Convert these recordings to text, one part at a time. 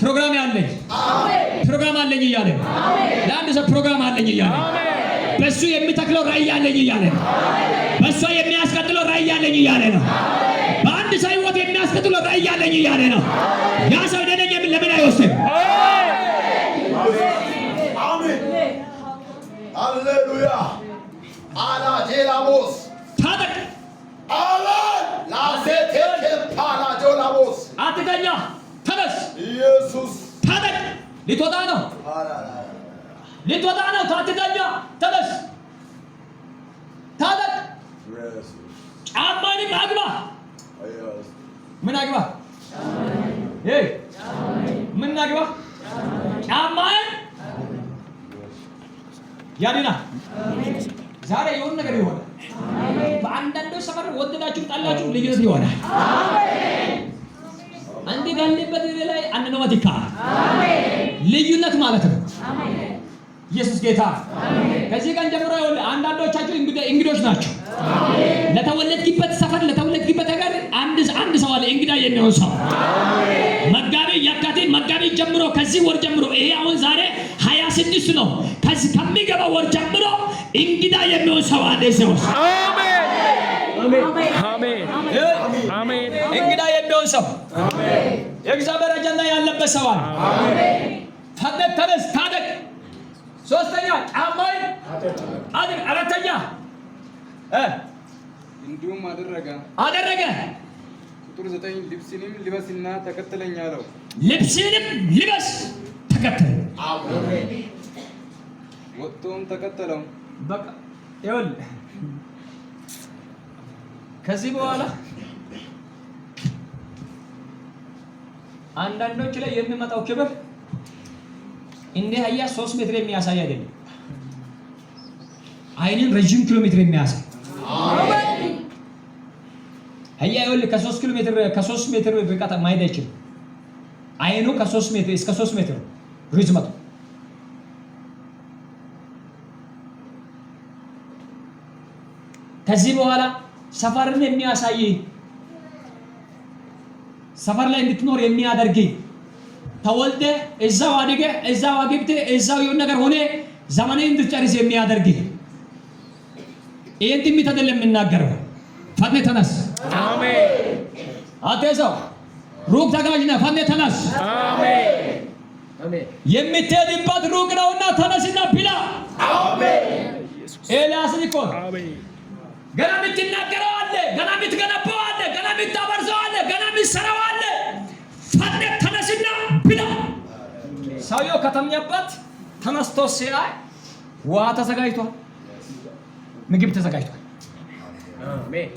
ፕሮግራም ያለኝ፣ ፕሮግራም አለኝ እያለ ነው። ለአንድ ሰው ፕሮግራም አለኝ እያለ ነው። በሱ የሚተክለው ራእይ አለኝ እያለ ነው። በእሷ የሚያስቀጥለው ራእይ አለኝ እያለ ነው። በአንድ ሰው ህይወት የሚያስቀጥለው ራእይ አለኝ እያለ ነው። ያ ሰው እኔ ነኝ የሚል ለምን አይወስድም? አሜን። ሃሌሉያ። አላጄላቦስ። ታጠቅ። አሜን። ላሴቴቴ ፓላጆላቦስ። አትተኛ፣ ተነስ፣ ኢየሱስ። ታጠቅ። ልትወጣ ነው፣ ልትወጣ ነው። አትተኛ፣ ተነስ፣ ታጠቅ። ጫማንም አግባ። ምን አግባ? ይሄ ምን አግባ? ጫማህን ያድና። ዛሬ የሆነ ነገር ይሆናል። በአንዳንዶች ሰፈር ወደዳችሁ ጠላችሁ ልዩነት ይሆናል። አንድ ባለበት ላይ አንድ ነው መቲካ ልዩነት ማለት ነው። ኢየሱስ ጌታ። ከዚህ ቀን ጀምሮ ይኸውልህ አንዳንዶቻችሁ እንግዶች ናቸው። ለተወለድክበት ሰፈር፣ ለተወለድክበት ሀገር አንድ አንድ ሰው አለ እንግዳ የሚሆን ሰው። መጋቢ የካቲት መጋቢት ጀምሮ፣ ከዚህ ወር ጀምሮ፣ ይሄ አሁን ዛሬ 26 ነው። ከዚህ ከሚገባው ወር ጀምሮ እንግዳ የሚሆን ሰው አለ እዚህ ውስጥ። አሜን አሜን አሜን። እንግዳ የሚሆን ሰው፣ የእግዚአብሔር አጀንዳ ያለበት ሰው አለ። ፈጥነህ ተነስ፣ ታጠቅ። ሶስተኛ ጫማህን አድርግ። አራተኛ እንዲሁም አደረገ። አደረገ። ቁጥር 9 ልብስንም ልበስና ተከተለኝ አለው። ልብስንም ልበስ፣ ተከተል። ወጥቶም ተከተለው። በቃ ይኸውልህ ከዚህ በኋላ አንዳንዶች ላይ የሚመጣው ክብር እንደ አህያ 3 ሜትር የሚያሳይ አይደለም። አይንን ረዥም ኪሎ ሜትር የሚያሳይ አህያ ይኸውልህ ከ3 ኪሎ ሜትር፣ ከ3 ሜትር ርቀት ማየት አይችልም። አይኑ ከ3 ሜትር እስከ 3 ሜትር ርዝመቱ። ከዚህ በኋላ ሰፈርን የሚያሳይ፣ ሰፈር ላይ እንድትኖር የሚያደርግ፣ ተወልደ እዛው አድገ እዛው አግብተ እዛው የሆነ ነገር ሆነ ዘመኔ እንድትጨርስ የሚያደርግ ይህን ትንቢት አይደለም የምናገረው። ፈጥነህ ተነስ። አሜን። አንተ ሰው ሩቅ ተጓዥ ነህ። ፈጥነህ ተነስ። አሜን። የምትሄድበት ሩቅ ነውና ተነስና ብላ። ኤልያስን እኮ ነው። አሜን። ገና የምትናገረው አለ፣ ገና የምትገነባው አለ፣ ገና የምታበርሰው አለ፣ ገና የምትሰራው አለ። ፈጥነህ ተነስና ብላ። ሰውየው ከተኛበት ተነስቶ ሲያይ ውሃ ተዘጋጅቷል፣ ምግብ ተዘጋጅቷል። አሜን።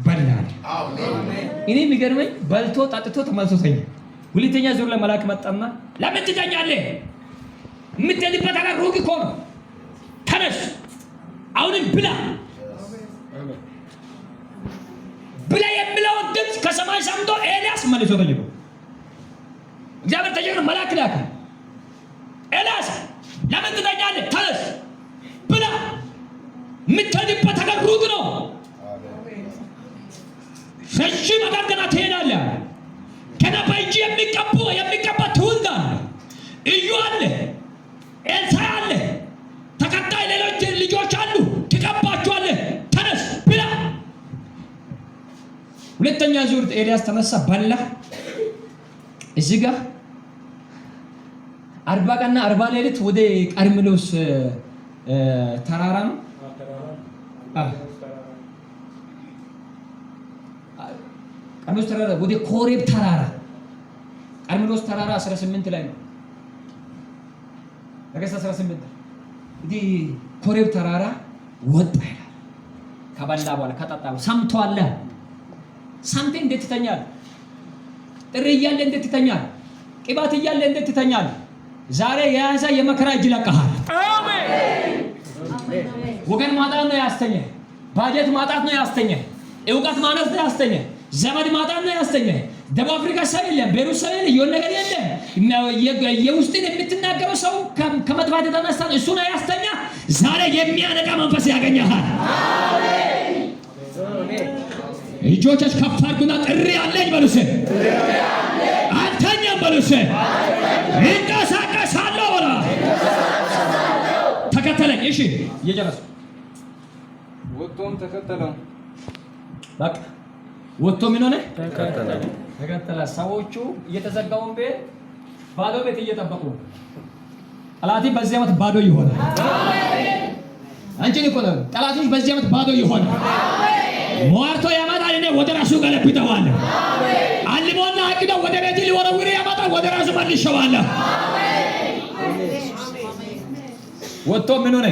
በላ። እኔ የሚገርመኝ በልቶ ጠጥቶ ተመልሶ ተኛ። ሁለተኛ ዙር ላይ መልአክ መጣና ለምን ትተኛለህ? የምትሄድበት ሀገር ሩቅ እኮ ነው። ተነስ፣ አሁንም ብላ። ብላ የሚለውን ድምፅ ከሰማይ ሰምቶ ኤልያስ መልሶ ተኝቶ እግዚአብሔር ተቸግሮ መልአክ ላከ። ኤልያስ ለምን ትተኛለህ? ተነስ ብላ፣ የምትሄድበት ሀገር ሩቅ ነው። ረዥም ሀገር ገና ትሄዳለህ። ገና በእጅ የሚቀባ ትውልድ አለ። እዩ አለ፣ ኤልሳዕ አለ፣ ተከታይ ሌሎች ልጆች አሉ። ትቀባቸዋለህ። ተነስ ብላ። ሁለተኛ ዙር ኤልያስ ተነሳ፣ በላ። እዚህ ጋር 40 ቀንና 40 ሌሊት ወደ ቀርሜሎስ ተራራ ነው። ቀርሜሎስ ተራራ፣ ወደ ኮሬብ ተራራ። ቀርሜሎስ ተራራ 18 ላይ ነው። ነገሥት 18 እንግዲህ ኮሬብ ተራራ ወጣ ይላል። ከበላ በኋላ፣ ከጠጣ በኋላ ሰምቷል። ሰምተህ እንዴት ትተኛለህ? ጥሪ እያለ እንዴት ትተኛለህ? ቅባት እያለ እንዴት ትተኛለህ? ዛሬ የያዘ የመከራ እጅ ይለቅሃል። አሜን። ወገን ማጣት ነው ያስተኘ። ባጀት ማጣት ነው ያስተኘ። እውቀት ማነስ ነው ያስተኘ። ዘመድ ማጣት ነው ያስተኘ። ደቡብ አፍሪካ ሰው የለም፣ ቤሩት ሰው የለም፣ የሆነ ነገር የለም። የውስጥን የምትናገረው ሰው ከመጥፋት የተነሳ እሱ ነው ያስተኛ። ዛሬ የሚያነቃ መንፈስ ያገኘሃል። እጆቻችሁ ከፍ አድርጉና ጥሪ አለኝ በሉ። አልተኛም። በሉ እስኪ። እንቀሳቀሳለሁ በላ። ተከተለኝ። እሺ፣ እየጨረሱ። ወጥቶም ተከተለው። በቃ ወጥቶ ምን ሆነ? ተከተለ። ሰዎቹ እየተዘጋውን ቤት፣ ባዶ ቤት እየጠበቁ ነው። ጠላቴ በዚህ ዓመት ባዶ ይሆናል። አንቺን እኮ ነው። ጠላቶች በዚህ ዓመት ባዶ ይሆናል። ሟርቶ ያመጣል፣ እኔ ወደ ራሱ ገለብጠዋለሁ። አልሞና አቅዶ ወደ ቤት ሊወረውር ያመጣል፣ ወደ ራሱ መልሼዋለሁ። ወጥቶ ምን ሆነ?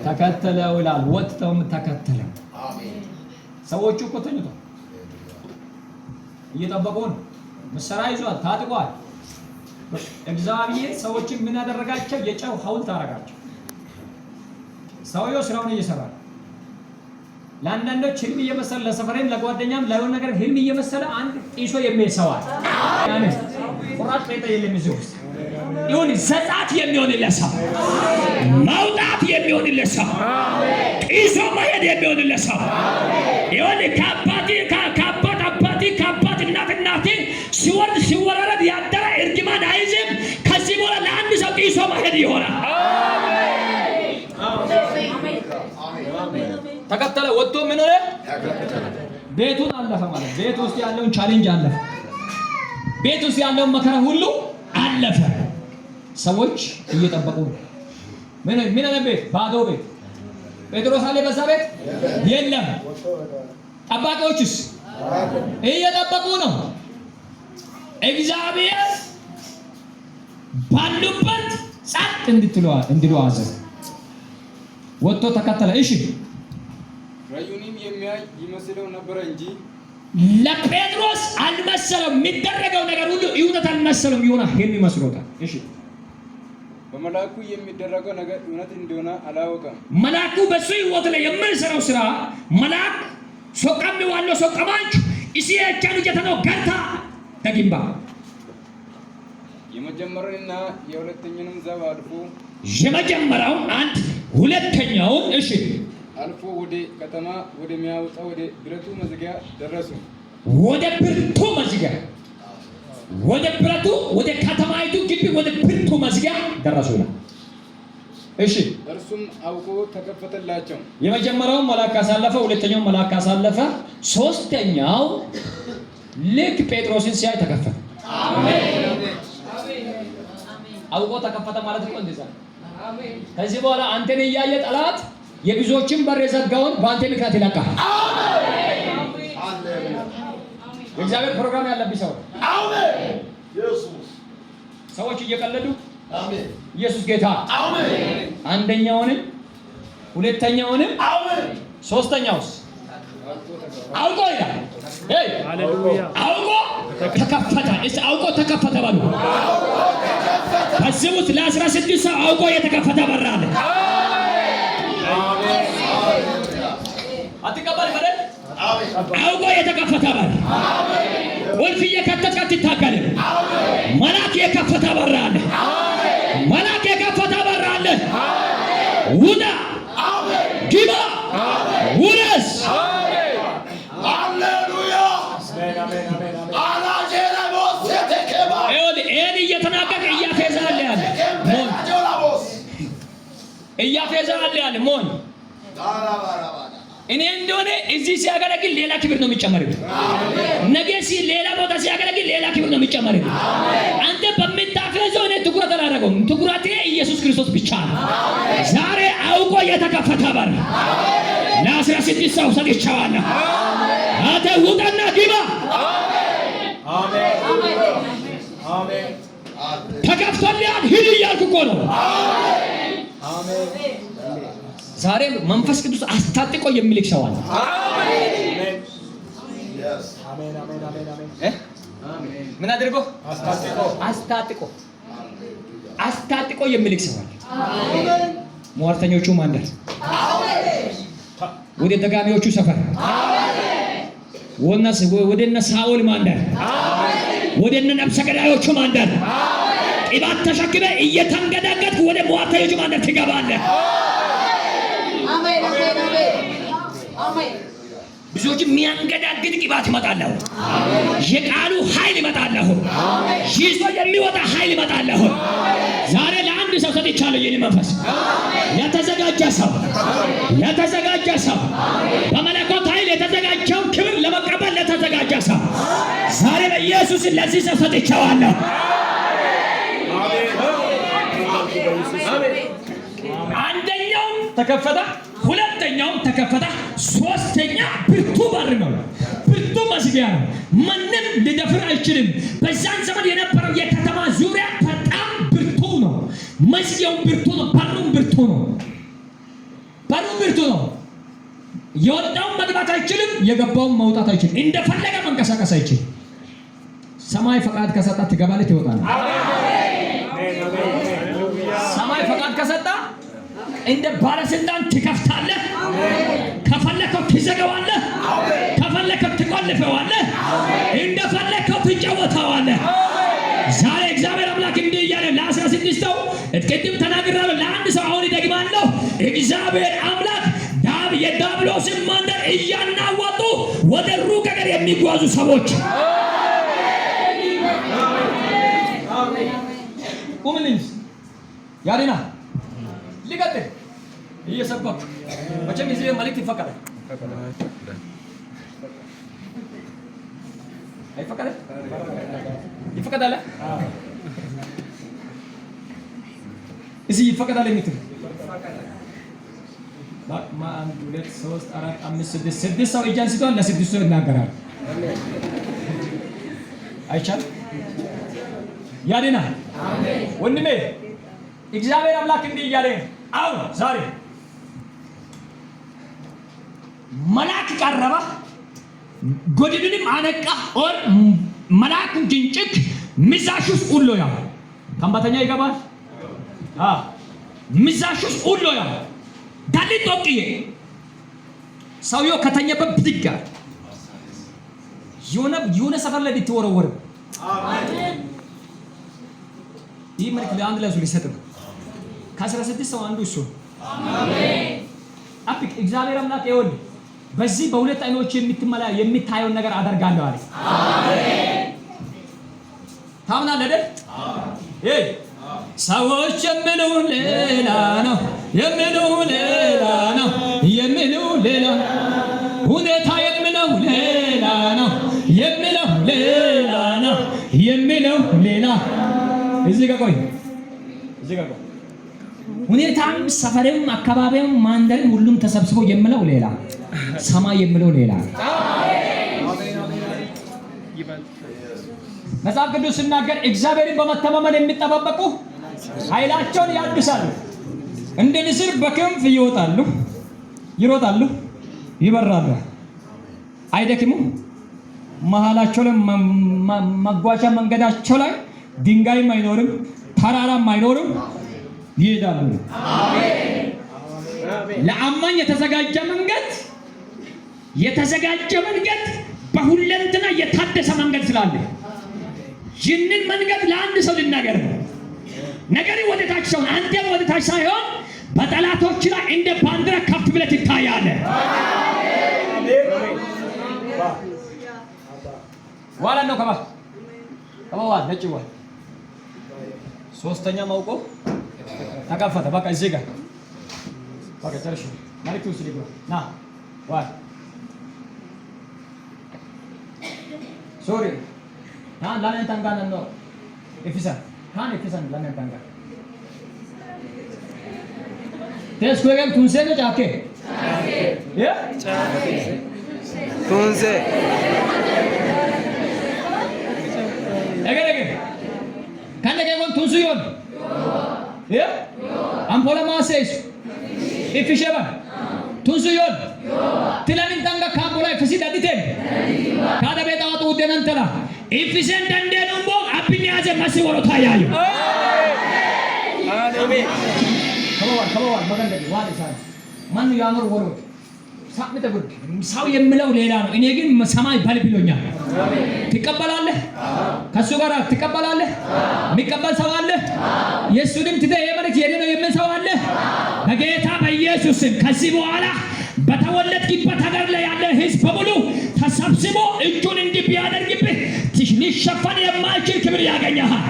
ተከተለው ይላል። ወጥተውም ተከተለው። ሰዎቹ እኮ ተኝቷል፣ እየጠበቁ ነው። መሳሪያ ይዟል፣ ታጥቋል። እግዚአብሔር ሰዎችን ምን ያደረጋቸው? የጨው ሐውልት አደረጋቸው። ሰውየው ስራውን እየሰራ ነው። ለአንዳንዶች ህልም እየመሰለ፣ ለሰፈሬም ለጓደኛም ለሆነ ነገር ህልም እየመሰለ አንድ ጢሶ የሚሄድ ሰው አለ። አሜን። ቁራጭ ጴንጤ የለም እዚህ ውስጥ። ይሁን ዘጻት የሚሆንለት ሰው፣ መውጣት የሚሆንለት ሰው፣ ጢሶ መሄድ የሚሆንለት ሰው ይሁን። ከአባት አባቴ፣ ከአባት እናት እናቴ ሲወርድ ሲወራረድ ያደረ እርግማን አይዝም። ከዚህ በኋላ ለአንድ ሰው ጢሶ መሄድ ይሆናል። ተከተለ። ወጥቶ ምን ሆነ? ቤቱን አለፈ ማለት ቤት ውስጥ ያለውን challenge አለፈ። ቤት ውስጥ ያለውን መከራ ሁሉ አለፈ። ሰዎች እየጠበቁ ነው። ምን ምን አለ? ቤት ባዶ ቤት። ጴጥሮስ አለ በዛ ቤት? የለም። ጠባቂዎችስ እየጠበቁ ነው። እግዚአብሔር ባሉበት ጸጥ እንድትሉ እንዲሉ አዘዘ። ወጥቶ ተከተለ። እሺ። ራእዩንም የሚያይ ይመስለው ነበረ እንጂ ለጴጥሮስ አልመሰለም። የሚደረገው ነገር ሁሉ እውነት አልመሰለም። የሆነ ህልም ይመስሎታል። እሺ። በመልአኩ የሚደረገው ነገር እውነት እንደሆነ አላወቀም። መልአኩ በሱ ህይወት ላይ የምንሰራው ስራ፣ መልአክ ሶቀም ዋለው ሶቀማንች እሲ የቻኑ ጀተነው ገርታ ተግንባ። የመጀመሪያውንና የሁለተኛውንም ዘብ አልፎ የመጀመሪያውን አንድ፣ ሁለተኛውን፣ እሺ። አልፎ ወደ ከተማ ወደሚያወጣው ወደ ብረቱ መዝጊያ ደረሱ። ወደ ብረቱ መዝጊያ፣ ወደ ብረቱ፣ ወደ ከተማይቱ ግቢ፣ ወደ ብረቱ መዝጊያ ደረሱ ይላል። እሺ። እርሱም አውቆ ተከፈተላቸው። የመጀመሪያውን መልአክ ካሳለፈ፣ ሁለተኛውን መልአክ ካሳለፈ፣ ሶስተኛው ልክ ጴጥሮስን ሲያይ ተከፈተ። አውቆ ተከፈተ ማለት እኮ እንደዛ ነው። ከዚህ በኋላ አንተን እያየ ጠላት የብዙዎችን በር የዘጋውን በአንተ ምክንያት ይለቃል። የእግዚአብሔር ፕሮግራም ያለብኝ ሰው አሜን። ኢየሱስ። ሰዎች እየቀለዱ አሜን። ኢየሱስ ጌታ። አሜን። አንደኛውንም ሁለተኛውንም አሜን። ሶስተኛውስ አውቆ ይላል። ሄይ! ሃሌሉያ። አውቆ ተከፈተ። እስቲ አውቆ ተከፈተ በሉ። በዚህ ውስጥ ለ16 ሰው አውቆ የተከፈተ በር አለ። አትቀበል በደል። አሜን። አውቆ የተከፈተ በር፣ ቁልፍ እየከተትክ አትታገልም። መልአክ የከፈተ በር አለ። መልአክ የከፈተ በር አለ። ውጣ፣ ግባ፣ ውረስ። ሃሌሉያ። አላጄራቦስ የተኬባ። ይኸውልህ፣ ይሄን እየተናገርክ እያፌዘ አለ ያለ ሞኝ። ጆላቦስ። እያፌዘ አለ ያለ ሞኝ። ታራባራባዳ። እኔ እንደሆነ እዚህ ሲያገለግል ሌላ ክብር ነው የሚጨመርብህ። ነገ ሌላ ቦታ ሲያገለግል ሌላ ክብር ነው የሚጨመርብህ። አንተ በምታፌዘው እኔ ትኩረት አላደረገውም። ትኩረቴ ኢየሱስ ክርስቶስ ብቻ ነው። ዛሬ አውቆ የተከፈተ በር ለ16 ሰው ሰጥቼዋለሁ። አንተ ውጣና ግባ። ተከፍቶልሃል፣ ሂድ እያልኩ እኮ ነው። ዛሬ መንፈስ ቅዱስ አስታጥቆ የሚልክ ሰው አለ። Yes. እ? ምን አድርጎ? አስታጥቆ፣ አስታጥቆ የሚልክ ሰው አለ። ሟርተኞቹ መንደር፣ ወደ ደጋሚዎቹ ሰፈር፣ ወደ እነ ሳኦል መንደር፣ ወደ እነ ነፍሰ ገዳዮቹ መንደር ቅባት ተሸክመህ እየተንገዳገድክ ወደ ሟርተኞቹ መንደር ትገባለህ። አሜን፣ አሜን፣ አሜን፣ አሜን። ብዙዎች የሚያንገዳግድ ቅባት ይመጣል አሁን። የቃሉ ኃይል ይመጣል አሁን። ይዞ የሚወጣ ኃይል ይመጣል አሁን። ዛሬ ለአንድ ሰው ሰጥቻለሁ የኔ መንፈስ። ለተዘጋጀ ሰው፣ ለተዘጋጀ ሰው፣ በመለኮት ኃይል የተዘጋጀውን ክብር ለመቀበል ለተዘጋጀ ሰው ዛሬ በኢየሱስ ለዚህ ሰው ሰጥቼዋለሁ። አንደኛውም ተከፈተ፣ ሁለተኛውም ተከፈተ፣ ሶስተኛ ብርቱ በር ነው፣ ብርቱ መዝጊያ ነው። ማንም ሊደፍር አይችልም። በዛን ዘመን የነበረው የከተማ ዙሪያ በጣም ብርቱ ነው። መዝጊያውም ብርቱ ነው፣ በሩም ብርቱ ነው። በሩም ብርቱ ነው። የወጣውን መግባት አይችልም፣ የገባውን መውጣት አይችልም። እንደፈለገ መንቀሳቀስ አይችልም። ሰማይ ፈቃድ ከሰጣ ትገባለህ፣ ትወጣለህ። ሰማይ ፈቃድ ከሰጣ እንደ ባለስልጣን ትከፍታለህ። ከፈለከው ትዘጋዋለህ፣ ከፈለከው ትቆልፈዋለህ፣ እንደፈለከው ትጫወተዋለህ። ዛሬ እግዚአብሔር አምላክ እንዲህ እያለ ለ16 ሰው ቅድም ተናግራለሁ፣ ለአንድ ሰው አሁን ይደግማለሁ። እግዚአብሔር አምላክ ዳብ የዳብሎስን መንደር እያናወጡ ወደ ሩቅ ሀገር የሚጓዙ ሰዎች ቁምልኝ ያሪና ሊቀጥል እየሰበኩ መቼም እዚህ መልእክት ይፈቀዳል አይፈቀድም? ይፈቀዳል? እዚህ ይፈቀዳል የምትሉ አንድ፣ ሁለት፣ ሶስት፣ አራት፣ አምስት፣ ስድስት፣ ስድስት ሰው እጅ አንስቷል። ለስድስት ሰው ይናገራል። አይቻልም? ያድናል። ወንድሜ እግዚአብሔር አምላክ እንዲህ እያለ አሁን ዛሬ መልአክ ቀረበ፣ ጎድኑንም አነቃ። ኦር መልአኩ ጅንጭክ ምዛሹስ ኡሎ ያ ከምባተኛ ይገባል። አ ምዛሹስ ኡሎ ያ ዳሊ ጦቅዬ ሰውየው ከተኛበት ብድግ አለ። የሆነ ሰፈር ላይ ሊትወረወር ይህ መልክ ለአንድ ላይ ሊሰጥ ነው። ከ16 ሰው አንዱ እሱ ነው። አፒክ እግዚአብሔር አምላክ ይኸውልህ በዚህ በሁለት አይኖች የምትመላ የምታየውን ነገር አደርጋለሁ አለ። ታምናለህ አይደል? ሰዎች የሚሉ ሌላ ነው፣ የሚሉ ሌላ ነው፣ የሚሉ ሌላ፣ ሁኔታ የሚለው ሌላ ነው፣ የሚለው ሌላ ነው፣ የሚለው ሌላ። እዚህ ጋር ቆይ፣ እዚህ ጋር ቆይ። ሁኔታም ሰፈርም አካባቢም ማንደርም ሁሉም ተሰብስቦ የሚለው ሌላ፣ ሰማይ የሚለው ሌላ። መጽሐፍ ቅዱስ ሲናገር እግዚአብሔርን በመተማመን የሚጠባበቁ ኃይላቸውን ያድሳሉ፣ እንደ ንስር በክንፍ ይወጣሉ፣ ይሮጣሉ፣ ይበራሉ፣ አይደክሙም። መሃላቸው ላይ መጓዣ መንገዳቸው ላይ ድንጋይም አይኖርም፣ ተራራም አይኖርም፣ ይሄዳሉ። ለአማኝ የተዘጋጀ መንገድ፣ የተዘጋጀ መንገድ በሁለንተና የታደሰ መንገድ ስላለ ይህንን መንገድ ለአንድ ሰው ልናገር ነው። ነገር ወደ ታች ሳይሆን አንተም ወደ ታች ሳይሆን በጠላቶች ላይ እንደ ባንዲራ ከፍ ብለህ ትታያለህ። ዋላ ነው ከባ ከባ ነጭ ዋል ሶስተኛ ማውቆ ተከፈተ። በቃ እዚህ ጋር በቃ ጨርሽ። መልዕክት ውስጥ ልግባ። ና ዋል ሶሪ ታን ላነን ታንጋ ነው ኢፊሳ ታን ኢፊሳን ላነን ታንጋ ቴስኩ ቱንሴ ነው ጫኬ የ ቱንሴ ነገ ነገ ከነገ ጎን ቱንሱ ይሆን የ አምፖላ ማሴስ ኢፊሸባ ቱንሱ ይሆን ትለምን ታንጋ ካምፖላ ኢፊሲ ዳዲቴን ካዳ ቤጣዋጡ ውደነንተላ ኢፊሴን ደንዴኑምቦ አብን ያዘ መሲ ወሮታ ያዩ ከበዋል ከበዋል መገንደግ ዋል ይሳል ማን ያኖር ወሮት ሳምተ ጉድ ሰው የሚለው ሌላ ነው። እኔ ግን ሰማይ በል ብሎኛል። ትቀበላለህ? ከእሱ ጋር ትቀበላለህ? የሚቀበል ሰው አለ? የእሱንም ትተህ ይሄ መልእክት የኔ ነው የሚል ሰው አለ? በጌታ በኢየሱስ ስም ከዚህ በኋላ በተወለድክበት ሀገር ላይ ያለ ህዝብ በሙሉ ተሰብስቦ እጁን እንዲህ ቢያደርግብህ ሊሸፈን የማይችል ክብር ያገኘሃል።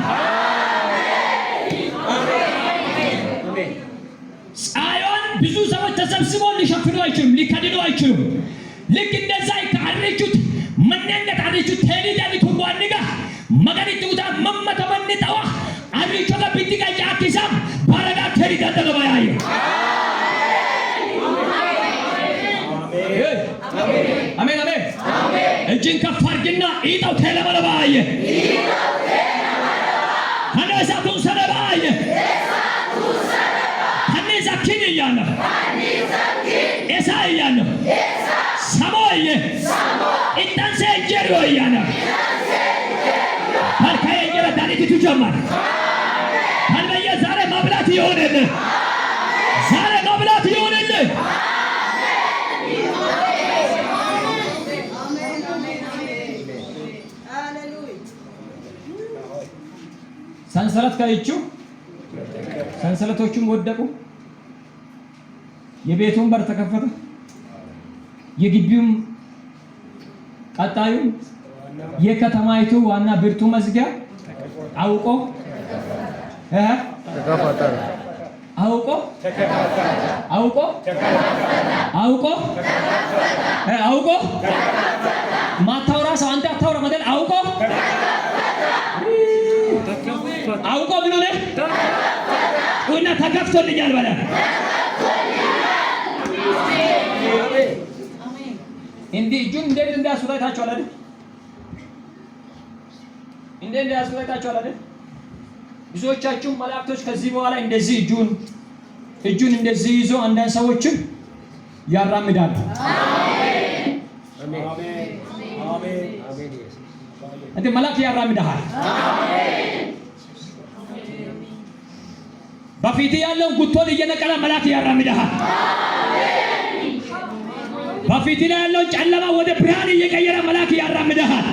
ፀሐይዋን ብዙ ሰዎች ተሰብስቦ ሊሸፍኑ አይችሉም፣ ሊከድኑ አይችሉም። ልክ እንደዛ ከአርቹት መነነት አርቹ ቴሊዳኒ ቱንቧኒጋ መገኒቱታ መመተመንጠዋ አርቾ ቢቲጋ ጫኪሳም ባረጋ ቴሊዳ ደገባያየ። አሜን አሜን። እጅን ከፍ አድርግና ኢጠው ቴለመለባየ ከነሳቱን ሰለባየ ከኔዛ ኪን እያለ ኤሳ እያለ ሰሞየ ኢጣንሴ እንጀሮ እያለ ባልካዬ እንጀራ ዳኒቲቱ ጀመር ካልበየ ዛሬ መብላት ይሆንልህ። ዛሬ መብላት ይሆንልህ። ሰንሰለት ከእጁ ሰንሰለቶቹም ወደቁ። የቤቱን በር ተከፈተ። የግቢውም ቀጣዩ የከተማይቱ ዋና ብርቱ መዝጊያ አውቆ አውቆ አውቆ አውቆ አውቆ ማታውራ ሰው አንተ አታውራ መደል አውቆ አውቆ ምን ሆነ እና ተከፍቶልኛል በለ። እንዲህ እጁን እንዴት እንዳያስወጣ አይታችኋል አይደል? እንዴት እንዳያስወጣ አይታችኋል አይደል? ብዙዎቻችሁ መላእክቶች ከዚህ በኋላ እንደዚህ እጁን እጁን እንደዚህ ይዞ አንዳንድ ሰዎችን ያራምዳሉ። እንደ መልአክ ያራምድሃል። በፊት ያለውን ጉቶን እየነቀለ መልአክ ያራምድሃል። በፊት ላይ ያለውን ጨለማ ወደ ብርሃን እየቀየረ መልአክ ያራምድሃል።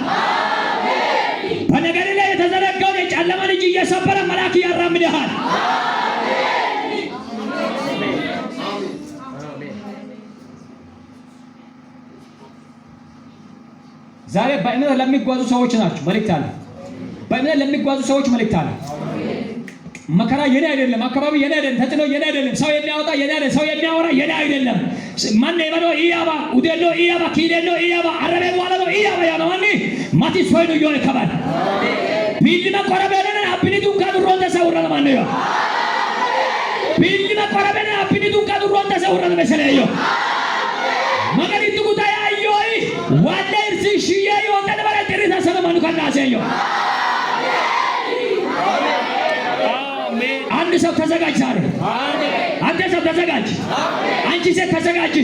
በነገር ላይ የተዘረጋውን የጨለማ ልጅ እየሰበረ መልአክ ያራምድሃል። ዛሬ በእምነት ለሚጓዙ ሰዎች ናቸው መልእክት አለ። በእምነት ለሚጓዙ ሰዎች መልእክት አለ። መከራ የኔ አይደለም፣ አካባቢ የኔ አይደለም፣ ተጽዕኖ የኔ አይደለም፣ ሰው የሚያወጣ የኔ አይደለም፣ ሰው የሚያወራ የኔ አይደለም። ማን ይበሎ ኢያባ ኡዴሎ ኢያባ ኪዴሎ ኢያባ አረቤ ዋለሎ ኢያባ ያነዋኒ ማቲ ሶይኑ ዮነ ከባል ቢልማ ቆረበነን አብኒቱን ካዱሮን ተሰውረን ማነዮ ቢልማ ቆረበነን አብኒቱን ካዱሮን ተሰውረን መሰለዮ መገሪቱ ጉዳይ አዮይ ዋለ እርሲ ሽያዮ ተደበረ ጥሪታ ሰለማኑ ካናሰዮ። አንድ ሰው ተዘጋጅ ዛሬ። አንተ ሰው ተዘጋጅ። አንቺ ሴት ተዘጋጅ።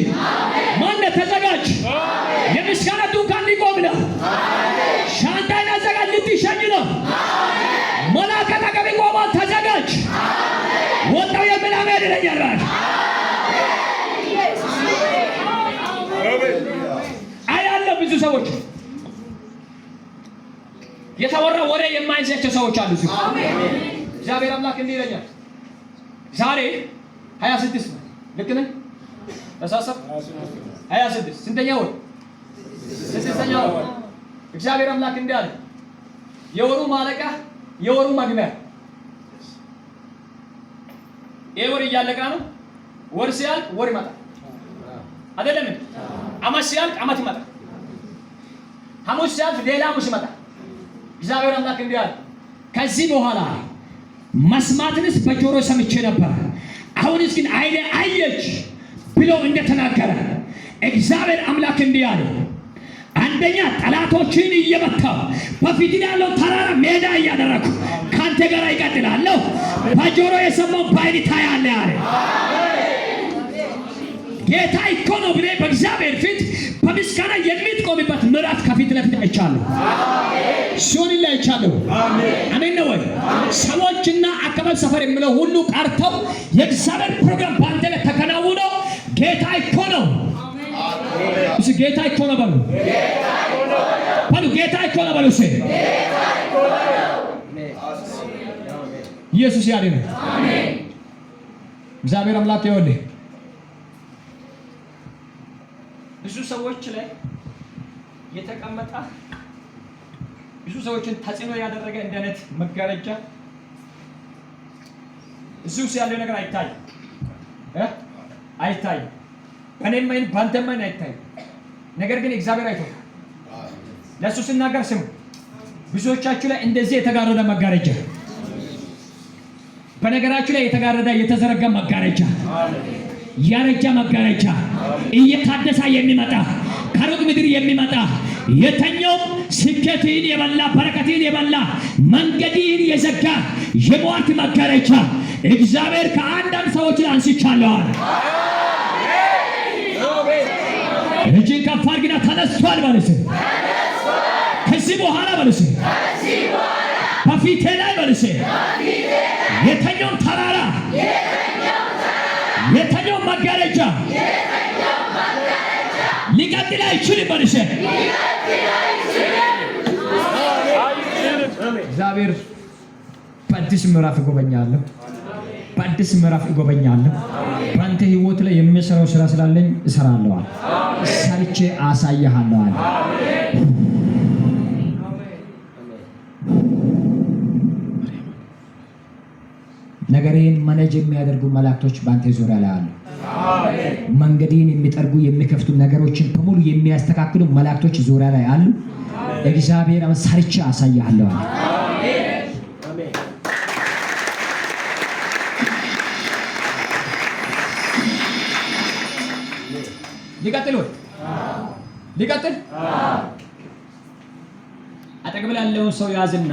ማነህ ተዘጋጅ። የምስጋና ድንኳን ሊቆም ነው። ሻንጣህን አዘጋጅ፣ ልትሸኝ ነው። መልአክ አጠገብህ ቆሟል። ተዘጋጅ። ወጣው የሚል አሜን ይለኛል። አያለሁ ብዙ ሰዎች የተወራ ወሬ የማይዛቸው ሰዎች አሉ። እዚህ እግዚአብሔር አምላክ እንዲህ ይለኛል። ዛሬ 26 ነው። ልክ ነኝ? ተሳሰብ 26 ስንተኛ ወር? ስድስተኛ ወር። እግዚአብሔር አምላክ እንዲህ አለ፣ የወሩ ማለቂያ የወሩ መግቢያ። ይሄ ወር እያለቀ ነው። ወር ሲያልቅ ወር ይመጣል። አይደለም? አመት ሲያልቅ አመት ይመጣል። ሐሙስ ሲያልፍ ሌላ ሐሙስ ይመጣል። እግዚአብሔር አምላክ እንዲህ አለ፣ ከዚህ በኋላ መስማትንስ በጆሮ ሰምቼ ነበር፣ አሁንስ ግን ዓይኔ አየች ብሎ እንደተናገረ እግዚአብሔር አምላክ እንዲህ አለ፣ አንደኛ ጠላቶችን እየመታሁ በፊት ያለው ተራራ ሜዳ እያደረኩ ካንተ ጋር ይቀጥላለሁ። በጆሮ የሰማው በዓይን ታያለህ አለ። ጌታ እኮ ነው ብለህ በእግዚአብሔር ፊት በምስጋና የምትቆምበት ምዕራፍ ከፊት ለፊት አይቻለሁ። ሲሆን ላይ አይቻለሁ። አሜን ነው ወይ? ሰዎችና አካባቢ ሰፈር የሚለው ሁሉ ቀርተው የእግዚአብሔር ፕሮግራም በአንተ ላይ ተከናውኖ ጌታ እኮ ነው። እሺ ጌታ እኮ ነው በሉ በሉ ጌታ እኮ ነው በሉ። እሺ ኢየሱስ ያለ ነው። እግዚአብሔር አምላክ ይኸውልህ ብዙ ሰዎች ላይ የተቀመጠ ብዙ ሰዎችን ተጽዕኖ ያደረገ እንደ አይነት መጋረጃ እዚህ ውስጥ ያለው ነገር አይታይም እ አይታይም። በእኔም ዓይን በአንተም ዓይን አይታይም። ነገር ግን እግዚአብሔር አይቶታል። ለእሱ ስናገር ስሙ። ብዙዎቻችሁ ላይ እንደዚህ የተጋረደ መጋረጃ፣ በነገራችሁ ላይ የተጋረደ የተዘረጋ መጋረጃ፣ ያረጀ መጋረጃ እየታደሰ የሚመጣ፣ ከሩቅ ምድር የሚመጣ፣ የተኛው ስኬትህን የበላ፣ በረከትህን የበላ፣ መንገድህን የዘጋ የሟርት መጋረጃ እግዚአብሔር ከአንዳንድ ሰዎች ላይ አንስቻለሁ አለ። እጅን ከፍ አድርግና ተነስቷል በልስ። ከዚህ በኋላ በልስ፣ በፊቴ ላይ በልስ፣ የተኛውን ተራራ፣ የተኛውን መጋረጃ ሊቀጥል አይችልም በልስ። እግዚአብሔር በአዲስ ምዕራፍ እጎበኛለሁ። በአዲስ ምዕራፍ እጎበኛለሁ። በአንተ ህይወት ላይ የሚሰራው ስራ ስላለኝ እሰራለሁ አለ። ሰርቼ አሳይሃለሁ አለ። ነገርህን manage የሚያደርጉ መላእክቶች በአንተ ዙሪያ ላይ አሉ። መንገድህን የሚጠርጉ፣ የሚከፍቱ፣ ነገሮችን በሙሉ የሚያስተካክሉ መላእክቶች ዙሪያ ላይ አሉ። እግዚአብሔር አሁን ሰርቼ አሳይሃለሁ አለ። አሜን። ሊቀጥል ወይ ሊቀጥል? አጠገብህ ያለውን ሰው ያዝና